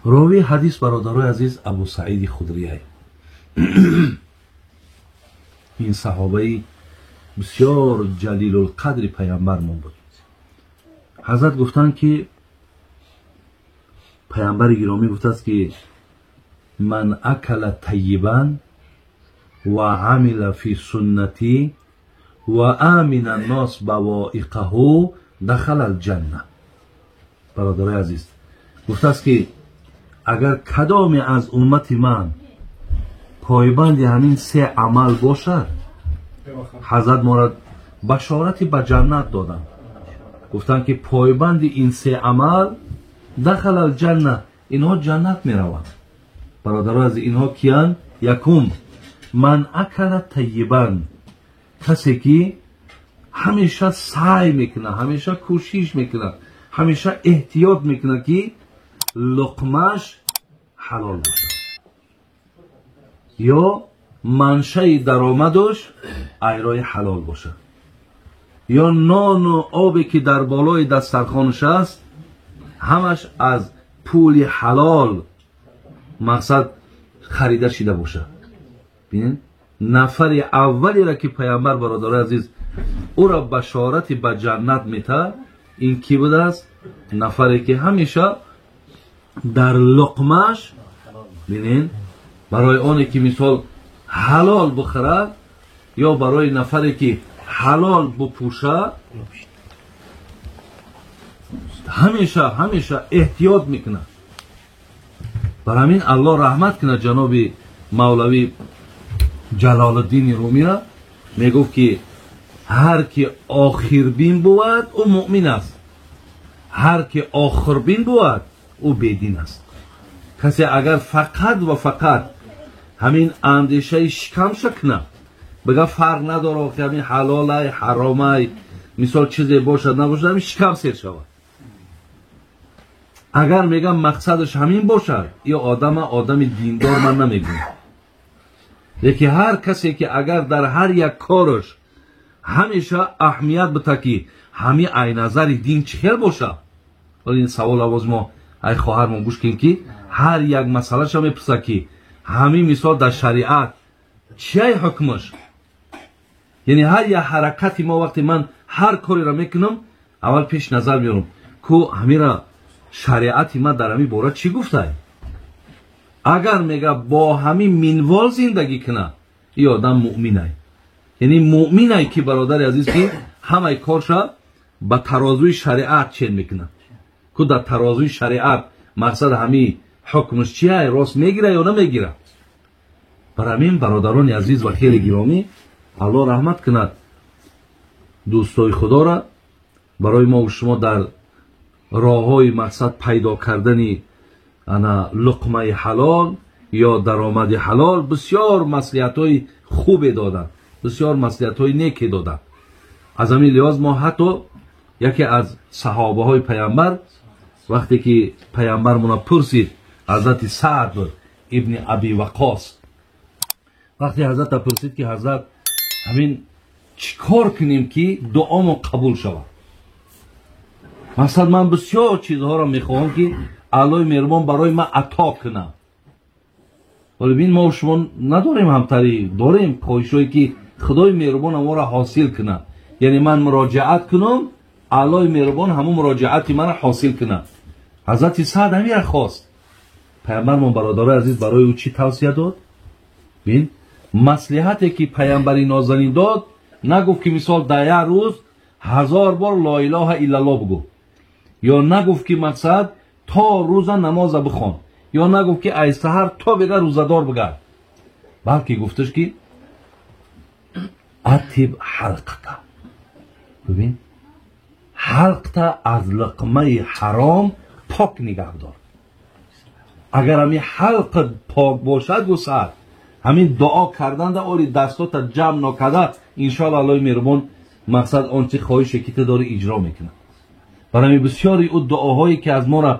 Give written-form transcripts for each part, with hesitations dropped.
Ровии ҳадис, бародарои азиз, Абу Саиди Худрияй. Ин саҳобаи бисёр ҷалилулқадри паямбармон буд. Ҳазрат гуфтанд, ки паямбари гиромӣ гуфтааст, ки ман акала тайибан ва амила фи суннатӣ ва амина ннос бавоиқаҳу дахала алҷанна. Бародарои азиз, гуфтааст, ки агар кадоме аз уммати ман пойбанди ҳамин се амал бошад, ҳазрат моро башорати ба ҷаннат доданд. Гуфтанд, ки пойбанди ин се амал дахала алҷанна, инҳо ҷаннат мераванд. Бародаро аз, инҳо киянд? Якум, ман акала тайибан, касе ки ҳамеша саъй мекунад, ҳамеша кӯшиш мекунад, ҳамеша эҳтиёт мекунад, ки луқмаш ҳалол бошад ё маншаи даромадаш айрои ҳалол бошад, ё нону обе ки дар болои дастархонаш аст, ҳамаш аз пули ҳалол мақсад харида шида бошад. Бинед, нафари аввалеро ки паямбар, бародарои азиз, ӯро башорати ба ҷаннат метаҳад, ин кӣ будааст? Нафаре ки ҳамеша дар луқмаш, бинед, барои оне ки мисол ҳалол бихӯрад ё барои нафаре ки ҳалол бупӯшад, ҳамеша ҳамеша эҳтиёт мекунад. Бар ҳамин Аллоҳ раҳмат кунад ҷаноби мавлавӣ Ҷалолиддини Румира, мегуфт, ки ҳар ки охирбин бувад, ӯ муъмин аст, ҳар ки охирбин бувад, ӯ бедин аст. Касе агар фақат ва фақат ҳамин андешаи шикамша кунад, бига фарқ надорад, ки ҳамин ҳалолай, ҳаромай, мисол чизе бошад, набошад, ҳамин шикам сер шавад, агар мегам мақсадаш ҳамин бошад, ё одама одами диндор ман намегӯям. Лекин ҳар касе ки агар дар ҳар як кораш ҳамеша аҳамият бита, ки ҳами ай назари дин чӣ хел бошад. Ҳоло ин савол авоз мо ай хоҳармон гӯш кунем, ки ҳар як масъалаша мепурсад, ки ҳамин мисол дар шариат чиай ҳукмаш. Яъне ҳар як ҳаракати мо, вақте ман ҳар кореро мекунам, аввал пеш назар меорам, ку ҳамира шариати ман дар ҳамин бора чӣ гуфтай. Агар мега бо ҳамин минвол зиндагӣ кунад, и одам муъминай. Яъне муъминай ки, бародари азиз, ки ҳамаи корша ба тарозуи шариат чен мекунад, ку дар тарозуи шариат мақсад ҳамин ҳукмаш чиай, рост мегира ё намегира. Бар ҳамин, бародарони азиз ва хеле гиромӣ, Аллоҳ раҳмат кунад дӯстои худора, барои мо шумо дар роҳҳои мақсад пайдо кардани ана луқмаи ҳалол ё даромади ҳалол бисёр маслиҳатҳои хубе доданд, бисёр маслиҳатҳои неке доданд. Аз ҳамин лиҳоз мо ҳатто яке аз саҳобаҳои паямбар, вақте ки паямбармона пурсид, ҳазрати Саъд буд ибни Аби Вақос, вақте ҳазрата пурсид, ки ҳазрат, ҳамин чӣ кор кунем, ки дуомо қабул шавад? Мақсад, ман бисёр чизҳоро мехоҳам, ки Аллоҳи меҳрубон барои ман ато кунад. Вале бин, мо шумо надорем, ҳамтарӣ дорем хоҳишҳое, ки худои меҳрубон ҳаморо ҳосил кунад. Яъне ман муроҷиат кунам, Аллоҳи меҳрубон ҳамон муроҷиати маро ҳосил кунад. Ҳазрати Саъд ҳамира хост. Паямбармон, бародарои азиз, барои ӯ чӣ тавсия дод? Бин, маслиҳате ки паямбари нозанин дод, нагуфт, ки мисол дар як рӯз 1000 бор ло илоҳа иллаллоҳ бигӯ, ё нагуфт, ки мақсад то рӯза намоза бихон, ё нагуфт, ки ай саҳар то бега рӯзадор бигард, балки гуфташ, ки атиб ҳалқака, бибин, ҳалқта аз луқмаи ҳаром пок нигаҳдор. Агар ҳамин ҳалқат пок бошад, гусар ҳамин дуо карданда оли дастота ҷамъ нокарда, иншоалло Аллоҳи меҳрубон мақсад он чи хоҳише ки ту дорӣ иҷро мекунад. Барои ҳамин бисёри ӯ дуоҳое ки аз мора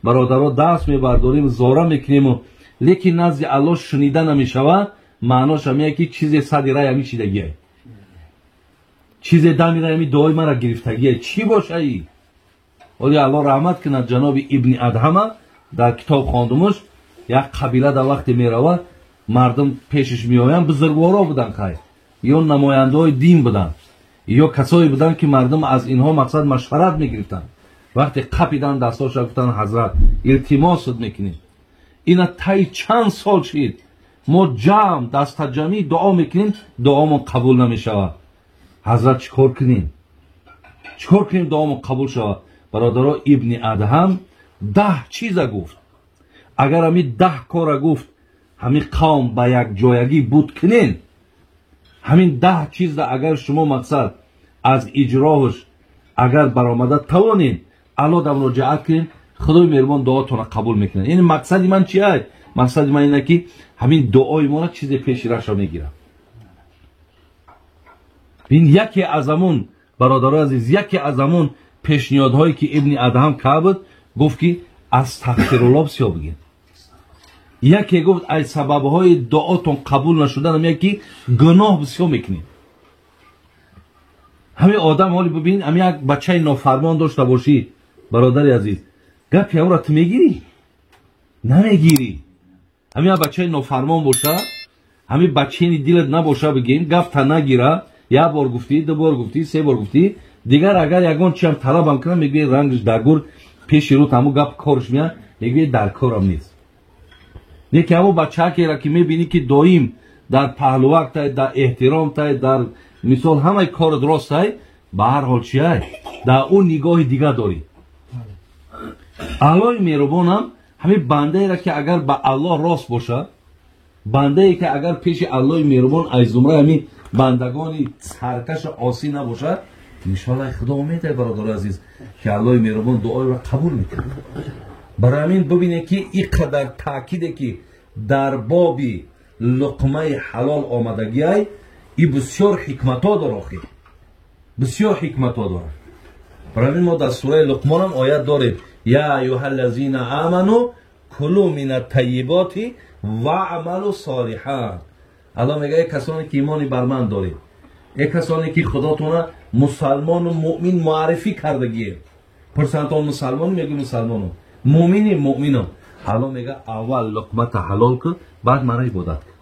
бародаро даст мебардорем, зора мекунему, лекин назди Аллоҳ шунида намешавад, маънош ҳамия, ки чизе сади рай ҳамин чидагиай, чизе дами рай ҳамин дуои мара гирифтагиай. Чӣ бошаи? Оли Аллоҳ раҳмат кунад ҷаноби Ибни Адҳама. Дар китоб хондумуш, як қабила дар вақте мерава, мардум пешиш меоянд, бузургворо буданд, хай ё намояндаҳои дин буданд, ё касое буданд, ки мардум аз инҳо мақсад машварат мегирифтанд. Вақте қапидан дастҳоша, гуфтанд: «Ҳазрат, илтимосат мекунем, ина таи чанд сол шид, мо ҷамъ дастаҷамъӣ дуо мекунем, дуомон қабул намешавад. Ҳазрат, чӣ кор кунем, чӣ кор кунем, дуомон қабул шавад?» Бародаро, Ибни Адҳам 10 чиза гуфт. Агар ҳами 10 кора гуфт, ҳамин қавм ба якҷоягӣ буд кунен, ҳамин 10 чиза агар шумо мақсад аз иҷроҳш агар баромада тавонед, Алло да муроҷиат кунед, Худои меҳрубон дуотонро қабул мекунад. Яъне мақсади ман чи ай? Мақсади ман ина, ки ҳамин дуои моро чизе пеши раша мегирад. Бин, яке аз амун, бародарои азиз, яке аз амун пешниҳодҳое, ки Ибни Адҳам кард, гуфт, ки астағфирулло бисёр бигед. Яке гуфт, аз сабабҳои дуотон қабул нашуданам яке ки гуноҳ бисёр мекунед. Ҳамин одам ҳоли бибин, ҳамин як бачаи нофармон дошта бошӣ, бародари азиз, гапи ҳамро ту мегирӣ, намегирӣ? Ҳамин як бачаи нофармон боша, ҳамин бачаини дилат набоша, бигем, гафта нагира, як бор гуфтӣ, ду бор гуфтӣ, се бор гуфтӣ, дигар агар ягон чиам талабам кунам, мегӯи рангш дагур, пеши рӯт ҳамун гап корш меяд, мегӯи дар корам нест. Не ки ҳамун бачаакера, ки мебинӣ, ки доим дар паҳлувак тай, дар эҳтиром тай, дар мисол ҳамаи корот ростай, ба ҳар ҳол чиай, дар ӯ нигоҳи дигар дорӣ. Аллоҳи меҳрубонам ҳамин бандаеро, ки агар ба Аллоҳ рост боша, бандае, ки агар пеши Аллоҳи меҳрубон аз зумраи ҳамин бандагони саркашу осӣ набошад, иншоалло, Худо умед, бародари азиз, ки Аллоҳи меҳрубон дуоеро қабул мекунад. Барои ҳамин бибинед, ки ин қадар таъкиде, ки дар боби луқмаи ҳалол омадагиай, и бисёр ҳикматҳо дора, охир бисёр ҳикматҳо дорад. Барои ҳамин мо дар сураи Луқмонам оят дорем: «Я аюҳа ллазина аману кулу мина тайиботи ваъмалу солиҳан». Алло мега: «Э касоне, ки имони бар ман доред, э касоне, ки Худотона мусалмону муъмин муаррифӣ кардагиед». Пурсанд: «Мусалмон?» Мегӯ: «Мусалмону». «Муъмини?» «Муъминам». Алло мега: «Аввал луқмата ҳалол кун, баъд мара ибодат кун».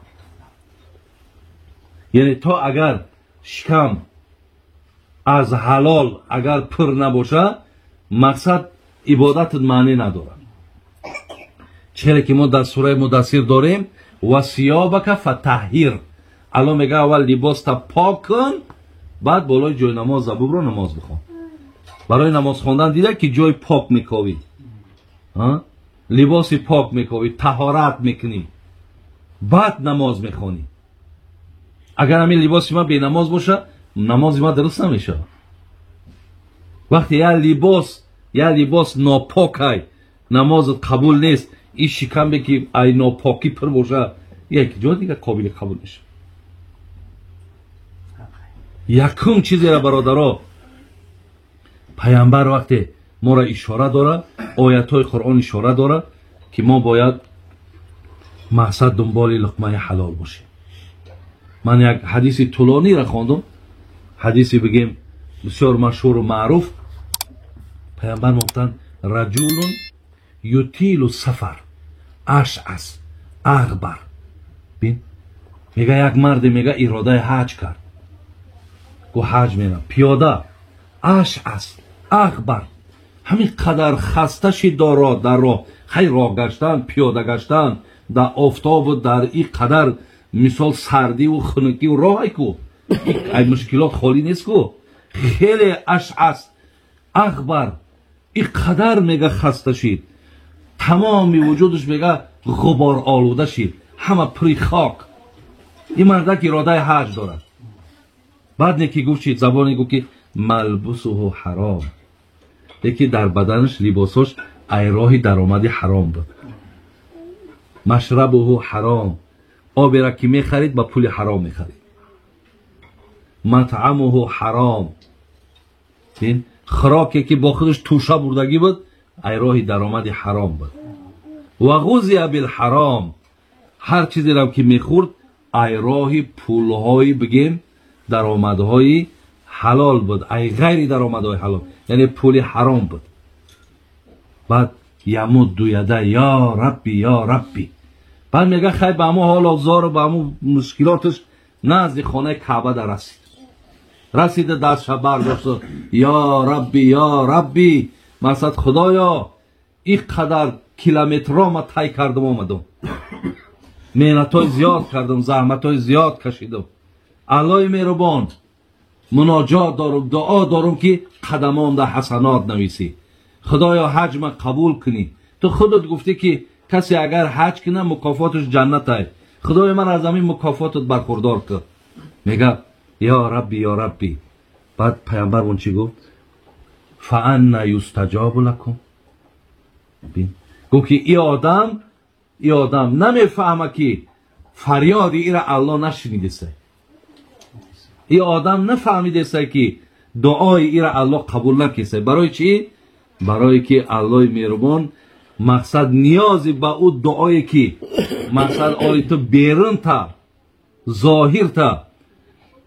Яъне то агар шикам аз ҳалол агар пур набоша, мақсад ибодатат маънӣ надорад. Чире ки мо дар сураи Мудассир дорем: «Ва сиёбака фатаҳҳир». Алло мега: «Аввал либоста пок кун, баъд болои ҷои намоз забубро намоз бихон». Барои намоз хондан дида, ки ҷои пок мековӣ, либоси пок мековӣ, таҳорат мекунӣ, баъд намоз мехонӣ. Агар ҳамин либоси ман бенамоз боша, намози ман дуруст намешавад. Вақте як либос нопокай, намозат қабул нест. Ин шикамбе, ки ай нопокӣ пур боша, як ҷо дига қобили қабул мешавад. Якум чизера, бародаро, Паямбар вақте моро ишора дора, оятҳои Қуръон ишора дора, ки мо бояд мақсад дунболи луқмаи ҳалол бошем. Ман як ҳадиси тӯлониро хондум, ҳадиси бигем бисёр машҳуру маъруф. Паямбар гуфтанд: «Раҷулун ютилу сафар ашъас ағбар». Бин, мега, як марде, мега, иродаи ҳаҷ кард, гу ҳаҷ мерам пиёда. Ашъас ағбар, ҳамин қадар хаста шид доро дар роҳ. Хай, роҳ гаштан, пиёда гаштан дар офтобу дар и қадар мисол сардиву хунукиву роҳ ку, ай мушкилот холӣ нест ку. Хеле ашъас ағбар, и қадар, мега, хаста шид, тамоми вуҷудаш, мега, ғубор олуда шид, ҳама пури хок. Ин мардак иродаи ҳаҷ дорад. Баъд неки гуфт чӣ забоне? Гуфт, ки малбусуҳу ҳаром, леки дар баданаш либосош ай роҳи даромади ҳаром буд. Машрабуҳу ҳаром, обера ки мехарид, ба пули ҳаром мехарид. Матъамуҳу ҳаром, хӯроке ки бо худаш тӯша бурдагӣ буд, ай роҳи даромади ҳаром буд. Ва ғузия билҳаром, ҳар чизерам ки мехӯрд, ай роҳи пулҳои, бигем, даромадҳои ҳалол буд, ай ғайри даромадҳои ҳалол, яъне пули ҳаром буд. Баъд ямудду яда я рабби я рабби. Баъд мега хай ба ҳамон ҳоло зору ба ҳамон мушкилоташ назди хонаи Каъба дар расид. Расида дастша бардошт, я рабби я рабби, мақсад худоё ин қадар километрҳо ма тай кардам омадам, меҳнатҳои зиёд кардам, заҳматҳои зиёд кашидам, Аллоҳи меҳрубон муноҷот дорум, дуо дорум ки қадамон дар ҳасанот нависӣ. Худоё ҳаҷ ма қабул кунӣ. Ту худат гуфтӣ ки касе агар ҳаҷ кунад мукофоташ ҷаннат ай. Худоё ман аз ҳамин мукофотат бархурдор кун. Мега я рабби я рабби. Баъд паямбармон чӣ гуфт? Фаанна юстаҷобу лакум. Гуфт ки и одам намефаҳма ки фарёди ира Аллоҳ нашунидеса. И одам нафаҳмидеса ки дуои ира Аллоҳ қабул накеса. Барои чӣ? Барое ки Аллоҳи меҳрубон мақсад ниёзи ба ӯ дуое ки мақсад оли ту берунта зоҳирта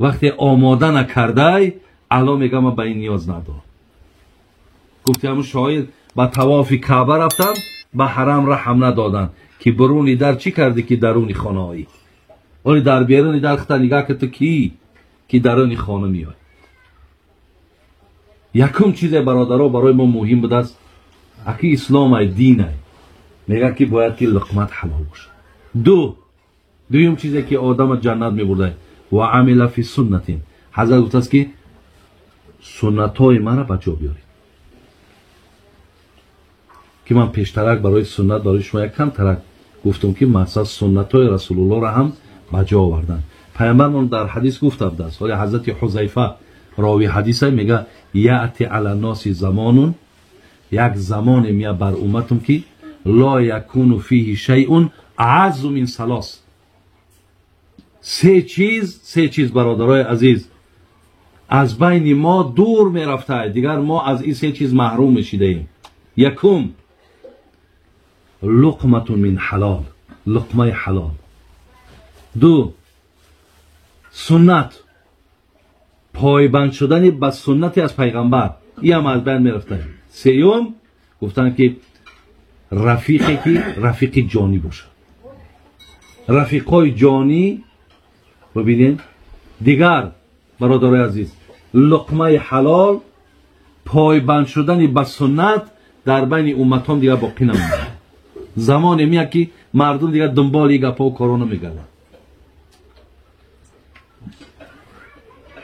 вақте омода накардай, Аллоҳ мега ман ба ин ниёз надорам. Гуфти ҳамун шоир ба тавофи Каъба рафтам, ба ҳарам раҳм надоданд ки буруни дар чӣ кардӣ ки даруни хона оӣ. Оли дар беруни дар хата нигаҳ ки ту кӣ ки даруни хона меоӣ. Якум чизе бародаро барои мо муҳим будааст, аки ислом ай, дин ай, мегӯяд ки бояд ки луқмат ҳалол бошад. Дуюм чизе ки одама ҷаннат мебурда, ва амила фи суннатин. Ҳазрат гуфтааст ки суннатҳои мара ба ҷо биёред, ки ман пештарак барои суннат барои шумо якам тарак гуфтам ки мақсад суннатҳои расулуллоҳро ҳам ба ҷо овардан. Паямбармон дар ҳадис гуфта будааст, ҳоли ҳазрати Ҳузайфа рови ҳадиса мега яъти ала носи замонун, як замоне мея бар умматум ки ло якуну фиҳи шайъун аъаззу мин салос. Се чиз бародарои азиз аз байни мо дур мерафта, дигар мо аз ин се чиз маҳрум мешидаем. Якум луқматун мин ҳалол, луқмаи ҳалол. Ду суннат, пойбанд шудани ба суннати аз пайғамбар, ин ҳам аз байн мерафта. Сеюм гуфтанд ки рафиқе ки рафиқи ҷонӣ бошад, рафиқҳои ҷонӣ. Бибинед дигар бародарои азиз, луқмаи ҳалол, пойбанд шудани ба суннат дар байни умматҳом дигар боқӣ намонад. Замоне меяд ки мардум дигар дунболи гапҳо коро намегарданд.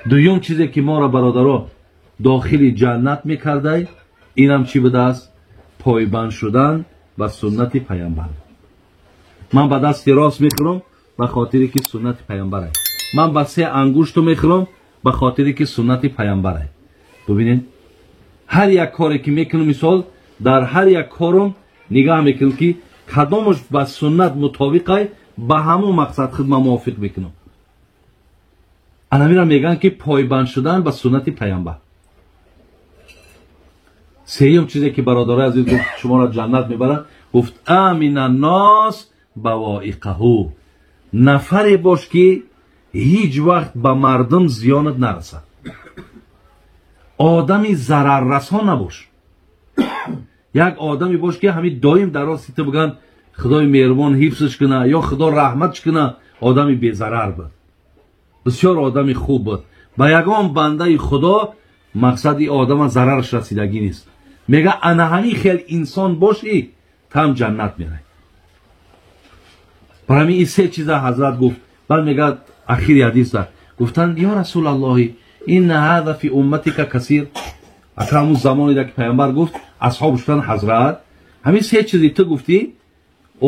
Дуюм чизе ки моро бародаро дохили ҷаннат мекардай, инам чӣ будааст? Пойбанд шудан ба суннати пайғамбар. Ман ба дасти рост мехӯрам ба хотире ки суннати пайғамбар аст. Ман ба се ангушту мехӯрам ба хотире ки суннати пайғамбар аст. Бибинед, ҳар як коре ки мекунам, мисол дар ҳар як корум нигаҳ мекунам ки кадомаш ба суннат мутобиқ ай, ба ҳамон мақсад худ ман мувофиқ мекунам. Анамира мегӯянд ки пойбанд шудан ба суннати пайғамбар. Сеюм чизе ки бародарои азиз гуфт шуморо ҷаннат мебарад, гуфт амина нос бавоиқаҳу, нафаре бош ки ҳеҷ вақт ба мардум зиёнат нарасад, одами зараррасон набош. Як одаме бош ки ҳамин доим дар рости ту бигӯянд худои меҳрубон ҳифзш куна ё худо раҳматш куна, одами безарар буд, бисёр одами хуб буд. Ба ягон бандаи худо мақсади одама зарараш расидагӣ нест. Мега ана ҳамин хел инсон бошӣ там ҷаннат мерай. Барои ҳамин ин се чиза ҳазрат гуфт. Баъд мега ахири ҳадиса гуфтанд ё расулаллоҳи инна ҳаза фи умматика касир. Ака ҳамун замоне ки пайғамбар гуфт, асҳоб гуфтанд ҳазрат ҳамин се чизи ту гуфтӣ,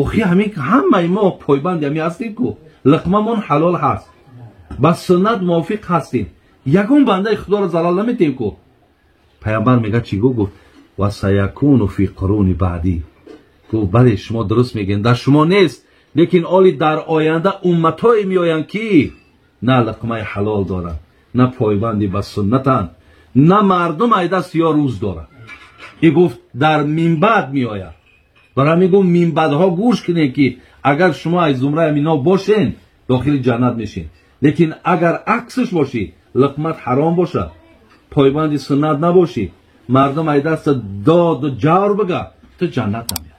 охи ҳамин ҳамаи мо пойбанди ҳамин ҳастем ку, луқмамон ҳалол ҳаст, ба суннат мувофиқ ҳастем, ягон бандаи худоро залал наметем ку. Пайғамбар мега чӣ гуфт? Гуфт ва саякуну фи қуруни баъдӣ. Гуфт бале шумо дуруст мегӯед, дар шумо нест, лекин оли дар оянда умматҳое меоянд ки на луқмаи ҳалол доранд, на пойбанди ба суннатанд, на мардум ай даст ё рӯз доранд. И гуфт дар минбаъд меояд. Барои ҳамин гуфт минбаъдҳо гӯш кунед ки агар шумо аз зумраи ҳаминҳо бошен дохили ҷаннат мешед, лекин агар аксаш бошӣ, луқмат ҳаром бошад, пойбанди суннат набошӣ, мардум ай даста доду ҷавр бига, Ту ҷаннат намеравӣ.